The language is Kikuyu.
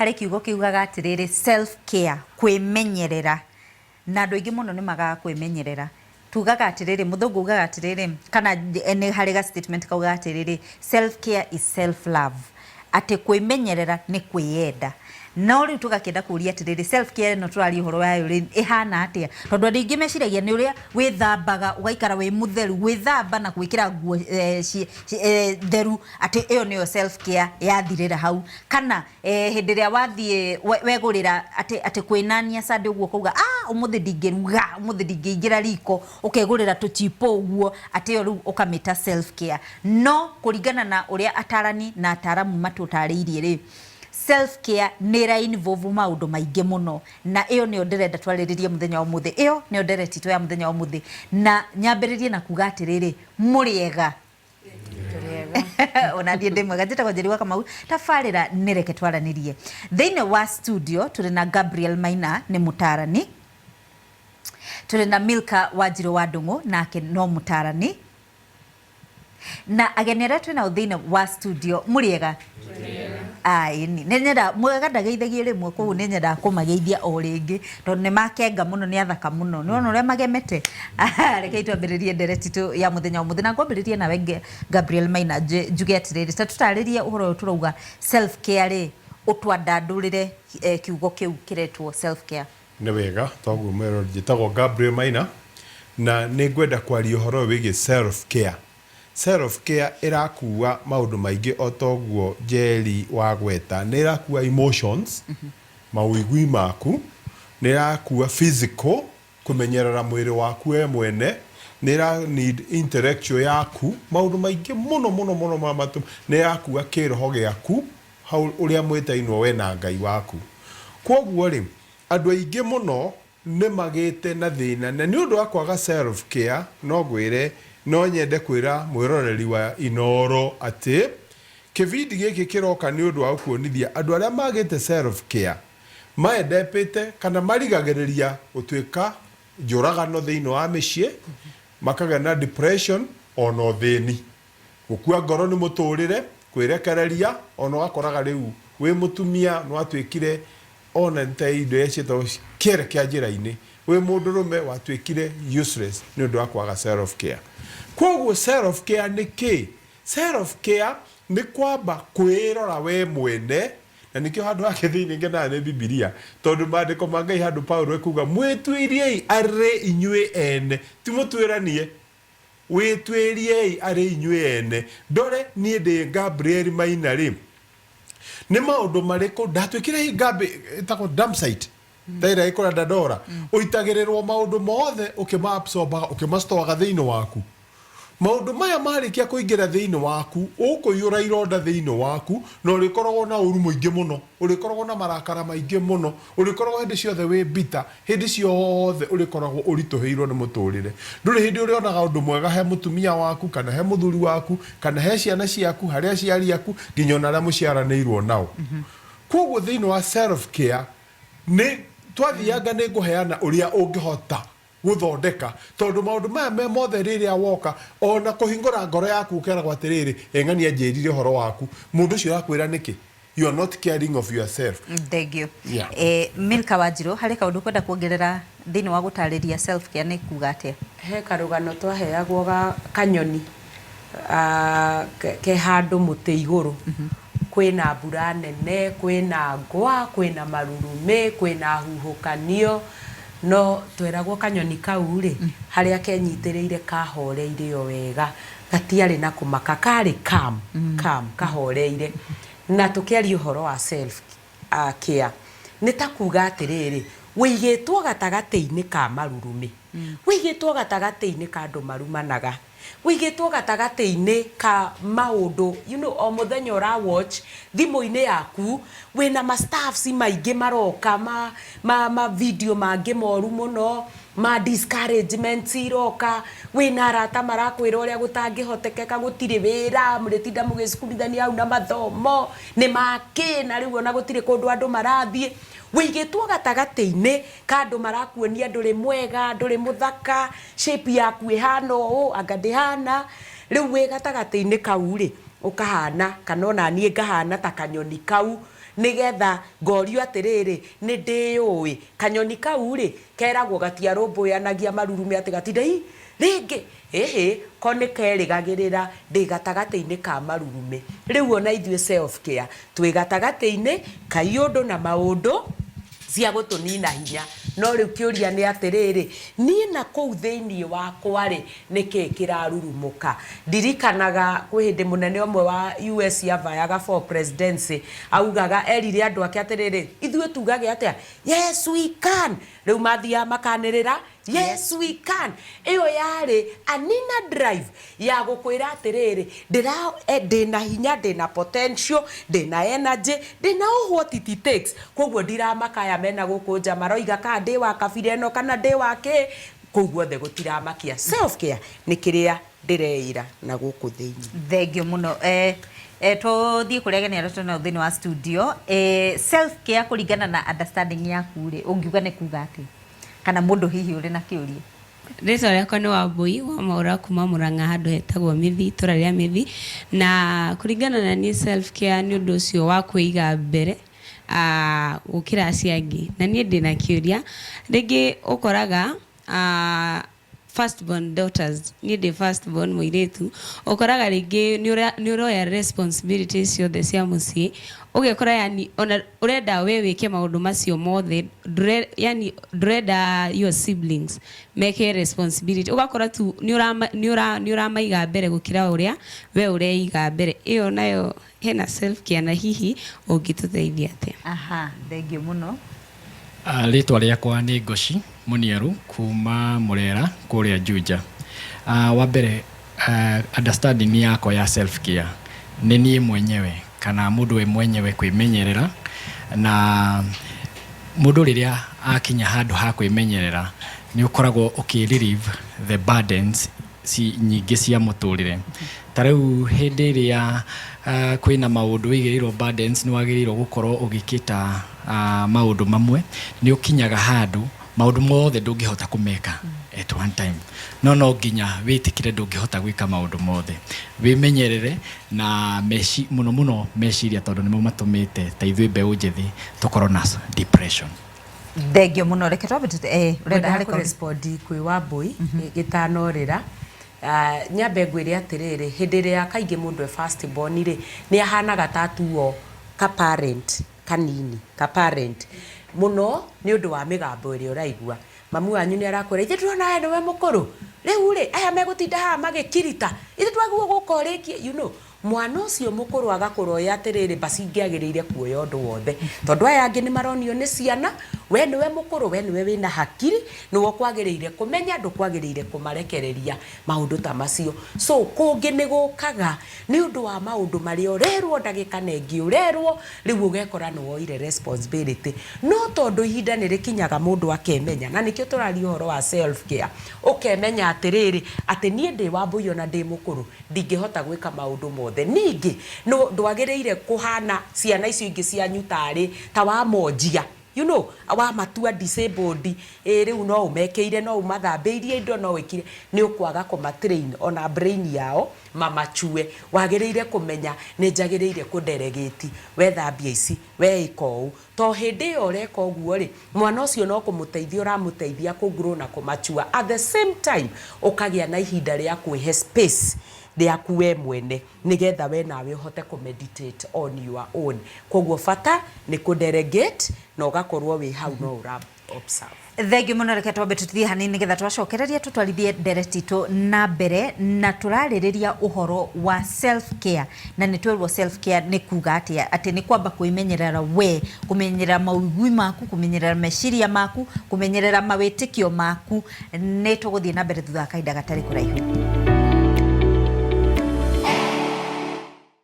Harĩ kiugo kiugaga atĩrĩrĩ, self care, kwĩmenyerera. Na andũ aingĩ mũno nĩ magaga kwĩmenyerera. Tugaga atĩrĩrĩ, mũthũngũ ugaga atĩrĩrĩ, kana nĩ harĩ ga statement kaugaga atĩrĩrĩ, self care is self love. Atĩ kwĩmenyerera nĩ kwĩyenda. No rĩu tũgakĩenda kũria atĩrĩrĩ, self care ĩno tũraria ũhoro wayo rĩ, ĩhana atĩa? Tondũ andũ aingĩ meciragia nĩ ũrĩa wĩthambaga, ũgaikara wĩ mũtheru, gwĩthamba na gwĩkĩra nguo theru, atĩ ĩyo nĩyo self care yathirĩra hau. Kana hĩndĩ ĩrĩa wathiĩ wegũrĩra atĩ atĩ kwĩnania Sunday ũguo ũkauga, ah, ũmũthĩ ndingĩruga, ũmũthĩ ndingĩingĩra riko, ũkegũrĩra tũchipo ũguo, atĩ ĩyo rĩu ũkamĩta self care. No kũringana na ũrĩa atarani na ataramu matũtarĩirie rĩ, self care nĩ ĩra involve maũndũ maingĩ mũno, na ĩyo nĩyo ndĩrenda twarĩrĩrie mũthenya wa ũmũthĩ. Ĩyo nĩyo ndereti itũ ya mũthenya wa ũmũthĩ. Na nyambĩrĩrie na kuga atĩrĩrĩ, mũrĩega? Ona niĩ ndĩ mwega. Njĩtagwo Njeri wa Kamau. Tabarĩra nĩ Reke Twaranĩrie. Thĩinĩ wa studio tũrĩ na Gabriel Maina, nĩ mũtarani. Tũrĩ na Milka Wanjirũ wa Ndũng'ũ, nake no mũtarani. Na ageni arĩa twĩ nao thĩinĩ wa studio, mũrĩega? Ĩni nĩ nyenda mwega ndageithagie rĩmwe, koguo nĩ nyendaga kũmageithia o rĩngĩ tondũ nĩ makenga mũno, nĩ athaka mũno, nĩ wona ũrĩa magemete. Rekei twambĩrĩrie ndereti itũ ya mũthenya wa ũmũthĩ, na ngwambĩrĩria nawe Gabriel Maina, njuge atĩrĩrĩ, ta tũtarĩrie ũhoro ũyũ tũrauga self care rĩ, ũtwandandũrĩre kiugo kĩu kĩretwo self care. Nĩ wega, toguo mwĩroreri, njĩtagwo Gabriel Maina na nĩ ngwenda kwaria ũhoro ũyũ wĩgiĩ self care. Self care ĩrakua maũndũ maingĩ o toguo Njeri wagweta, nĩ ĩrakua emotions, mawũigui maku, nĩ ĩrakua physical, kũmenyerera mwĩrĩ waku we mwene, nĩ ĩra need intellectual yaku, maũndũ maingĩ mũno mũno mũno ma matũ, nĩ ĩrakua kĩroho gĩaku, hau ũrĩa mwĩtainwo we na Ngai waku. Kwoguo rĩ, andũ aingĩ mũno nĩ magĩte na thĩna na nĩ ũndũ wa kwaga self care. No ngwĩre, no nyende kwĩra mwĩroreri wa Inooro atĩ kĩbindi gĩkĩ kĩroka nĩ ũndũ wa gũkuonithia andũ arĩa magĩte self care maendepĩte kana marigagĩrĩria gũtuĩka njũragano thĩinĩ wa mĩciĩ, makagĩa na depression ona ũthĩni, gũkua ngoro nĩ mũtũrĩre, kwĩrekereria, ona ũgakoraga rĩu wĩ mũtumia nĩ watuĩkire ona nĩ ta indo iria ciĩtagwo kĩere kĩa njĩra-inĩ, wĩ mũndũrũme watuĩkire useless nĩ ũndũ wa kwaga self care. Kwoguo self care nĩ kĩ? Self care nĩ kwamba kwĩrora we mwene, na nĩkĩo handũ hake thĩinĩ ngenaga nĩ Bibilia, tondũ maandĩko ma Ngai handũ Paulo ekuga mwĩtuĩriei arĩ inyuĩ ene, ti mũtuĩranie. Wĩtuĩriei arĩ inyuĩ ene. Ndore niĩ ndĩ Gabriel Maina rĩ, nĩ maũndũ marĩkũ ndatuĩkire hihi Gabi ĩtagwo dumpsite ta ĩrĩa ĩkũrĩa Dandora, ũitagĩrĩrwo maũndũ mothe ũkĩma absorbaga, ũkĩmastoaga thĩinĩ waku. Maũndũ maya marĩkia kũingĩra thĩinĩ waku, ũkũiyũra ironda thĩinĩ waku, na ũrĩkoragwo na ũru mũingĩ mũno, ũrĩkoragwo na marakara maingĩ mũno, ũrĩkoragwo hĩndĩ ciothe wĩ bitter, hĩndĩ ciothe ũrĩkoragwo ũritũhĩirwo nĩ mũtũrĩre. Ndũrĩ hĩndĩ ũrĩonaga ũndũ mwega he mũtumia waku, kana he mũthuri waku, kana he ciana ciaku, harĩ aciari aku, nginya ona arĩa mũciaranĩirwo nao. Kwoguo thĩinĩ wa self care, nĩ twathianga nĩ ngũheana ũrĩa ũngĩhota gũthondeka, tondũ maũndũ maya me mothe rĩrĩa woka ona kũhingũra ngoro yaku ũkeragwo atĩrĩrĩ, ĩ ng'ania anjĩrire ũhoro waku, mũndũ ũcio arakwĩra nĩkĩ? You are not caring of yourself. Thank you. Milka Wanjirũ, harĩ kaũndũ ũkwenda kuongerera thĩinĩ wa gũtarĩria self care nĩ kuga atĩa? He karũgano twaheagwo ga kanyoni ke handũ mũtĩ igũrũ. Kwĩna mbura nene, kwĩna ngwa, kwĩna marurumĩ, kwĩna huhũkanio, no tweragwo kanyoni kau rĩ, harĩa kenyitĩrĩire kahoreire o wega, gatiarĩ na kũmaka, karĩ calm, calm, kahoreire. Na tũkĩaria ũhoro wa self care, nĩ ta kuga atĩrĩrĩ, wũigĩtwo gatagatĩ-inĩ ka marurumĩ, wũigĩtwo gatagatĩ-inĩ ka andũ marumanaga, wũigĩtwo gatagatĩ-inĩ ka maũndũ, o mũthenya ũra watch thimũ-inĩ yaku, wĩna ma stuffs maingĩ maroka, ma, ma, ma video mangĩ moru mũno, ma discouragement iroka, wĩna arata marakwĩra ũrĩa gũtangĩhotekeka, gũtirĩ wĩra, mũrĩtinda mũgĩcukumithania hau na mathomo, nĩ makĩ, na rĩu ona gũtirĩ kũndũ andũ marathiĩ. Wũigĩtwo gatagatĩ-inĩ ka andũ marakuonia ndũrĩ mwega, ndũrĩ mũthaka, shape yaku ĩhana ũũ, anga ndĩhana. Rĩu wĩ gatagatĩ-inĩ kau rĩ, ũkahana, kana ona niĩ ngahana ta kanyoni kau. Nĩgetha ngorio atĩrĩrĩ, nĩ ndĩyũĩ. Kanyoni kau rĩ, keragwo gatiarũmbũyanagia marurumĩ atĩ gatinde ii rĩngĩ ĩhĩ, ko nĩ kerĩgagĩrĩra ndĩ gatagatĩ-inĩ ka marurumĩ. Rĩu ona ithuĩ self care twĩ gatagatĩ-inĩ ka iũndũ na maũndũ cia gũtũnina hinya. No rĩu kĩũria nĩ atĩrĩrĩ, niĩ na kũu thĩinĩ wakwa-rĩ, nĩ kĩĩ kĩrarurumũka? Ndirikanaga kwĩ hĩndĩ mũnene ũmwe wa US avayaga for presidency, augaga, erire andũ ake atĩrĩrĩ, ithuĩ tugage atĩa? Yes we can! Rĩu mathiaga makanĩrĩra yes we can. Ĩyo yarĩ an inner drive ya gũkwĩra atĩrĩrĩ, ndĩra, ndĩna hinya, ndĩna potential, ndĩna energy, ndĩna all what it takes. Kwoguo ndiramaka aya mena gũkũ nja maroiga kana ndĩ wa kabira ĩno kana ndĩ wa kĩ, kũu guothe gũtiramakia. Self care nĩ kĩrĩa ndĩreĩra na gũkũ thĩinĩ. Thengiũ mũno. Eh, eh, tũthiĩ kũrĩ ageni arĩa twĩnao thĩinĩ wa studio. Eh, self care kũringana na understanding yaku rĩ, ũngiuga nĩ kuga atĩa? Kana mũndũ hihi ũrĩ na kĩũria? Rĩtwa rĩakwa nĩ Wambũi wa Mwaũra kuma Mũrang'a handũ hetagwo Mĩthi, itũra rĩa Mĩthi. Na kũringana na niĩ self care nĩ ũndũ ũcio wa kwĩiga mbere ah, gũkĩra acio angĩ. Na niĩ ndĩna kĩũria, rĩngĩ ũkoraga ah, first born daughters, niĩ ndĩ first born mũirĩtu, ũkoraga rĩngĩ nĩ ũroya responsibilities ciothe cia mũciĩ, ũgekora yani ona ũrenda we wĩke maũndũ macio mothe, ndũre, yani ndũrenda your siblings meke responsibility, ũgakora tu nĩ ũramaiga mbere gũkĩra ũrĩa we ũreiga mbere. Ĩyo nayo hena self care na hihi ũngĩtũteithia atĩa? Aha, thengiũ mũno. Rĩtwa rĩakwa nĩ Ngoci Mũniaru kuma Mũrera kũrĩa Juja. Wa mbere, understanding yakwa ya self care nĩ niĩ mwenyewe kana mũndũ we mwenyewe kwĩmenyerera, na mũndũ rĩrĩa akinya handũ ha kwĩmenyerera nĩ ũkoragwo ũkĩ relieve the burdens nyingĩ cia mũtũrĩre. Ta rĩu hĩndĩ ĩrĩa kwĩna maũndũ wĩigĩrĩirwo burdens, nĩ wagĩrĩirwo gũkorwo ũgĩkĩta maũndũ mamwe, nĩ ũkinyaga handũ maũndũ mothe ndũngĩhota kũmeka at one time, no no nginya wĩtĩkĩre ndũngĩhota gwĩka maũndũ mothe, wĩmenyerere na meci, mũno mũno meciria, tondũ nĩmo matũmĩte ta ithuĩ mbeũ njĩthĩ tũkorwo na depression. Thengio mũno. Reke twambe ũrenda Ngwendaga harĩ kaũndũ? Kũrespond kwĩ Wambũi gĩtanorĩra. Nyambe ngwĩre atĩrĩrĩ, hĩndĩ ĩrĩa kaingĩ mũndũ e first born rĩ, nĩ ahanaga ta atuo ka parent kanini, ka parent mũno, nĩ ũndũ wa mĩgambo ĩrĩa ũraigua. Mamu wanyu nĩ arakwĩra, "Ithe ndũrona we nĩwe mũkũrũ? Rĩu rĩ, aya megũtinda haha magĩkirita, ithe twagĩrĩirwo gũka ũrĩkie." Mwana ũcio mũkũrũ agakũra oĩ atĩrĩrĩ, basi ngĩagĩrĩire kuoya ũndũ wothe tondũ aya angĩ nĩ maronio nĩ ciana. We nĩwe mũkũrũ, we nĩwe wĩna hakiri, nĩwe ũkwagĩrĩire kũmenya, ndũkwagĩrĩire kũmarekereria maũndũ ta macio. So kũngĩ nĩ gũkaga nĩ ũndũ wa maũndũ marĩa ũrerwo ndagĩka na ĩngĩ ũrerwo, rĩu ũgekora nĩ woire responsibility. No tondũ ihinda nĩ rĩkinyaga mũndũ akemenya, na nĩkĩo tũraria ũhoro wa self care, ũkemenya atĩrĩrĩ, atĩ niĩ ndĩ Wambũi, ona ndĩ mũkũrũ, ndingĩhota gwĩka maũndũ mothe. Ningĩ no ndwagĩrĩire kũhana ciana icio ingĩ cianyu tarĩ ta wamonjia, wamatua disabled. Ĩ rĩu no ũmekĩire, no ũmathambĩirie indo, no wĩkire, nĩ ũkwaga kũma train ona brain yao mamachue. Wagĩrĩire kũmenya nĩ njagĩrĩire kũ delegate, we thambia ici, we ĩka ũũ, to hĩndĩ ĩyo ũreka ũguo rĩ, mwana ũcio no kũmũteithia ũramũteithia kũ grow na kũmachua. At the same time ũkagĩa na ihinda rĩa kwĩhe space rĩaku we mwene, nĩgetha we nawe ũhote kũ meditate on your own. Koguo bata nĩ kũ delegate na ũgakorwo wĩ hau no ũra observe. Thengiũ mũno. Reke twambe tũthiĩ hanini, nĩgetha twacokereria tũtwarithie ndereti itũ na mbere, na tũrarĩrĩria ũhoro wa self care, na nĩ twerwo self care nĩ kuga atĩa, atĩ nĩ kwamba kwĩmenyerera we, kũmenyerera mawĩigwi maku, kũmenyerera meciria maku, kũmenyerera mawĩtĩkio maku. Nĩ tũgũthiĩ na mbere thutha wa kahinda gatarĩ kũraihu.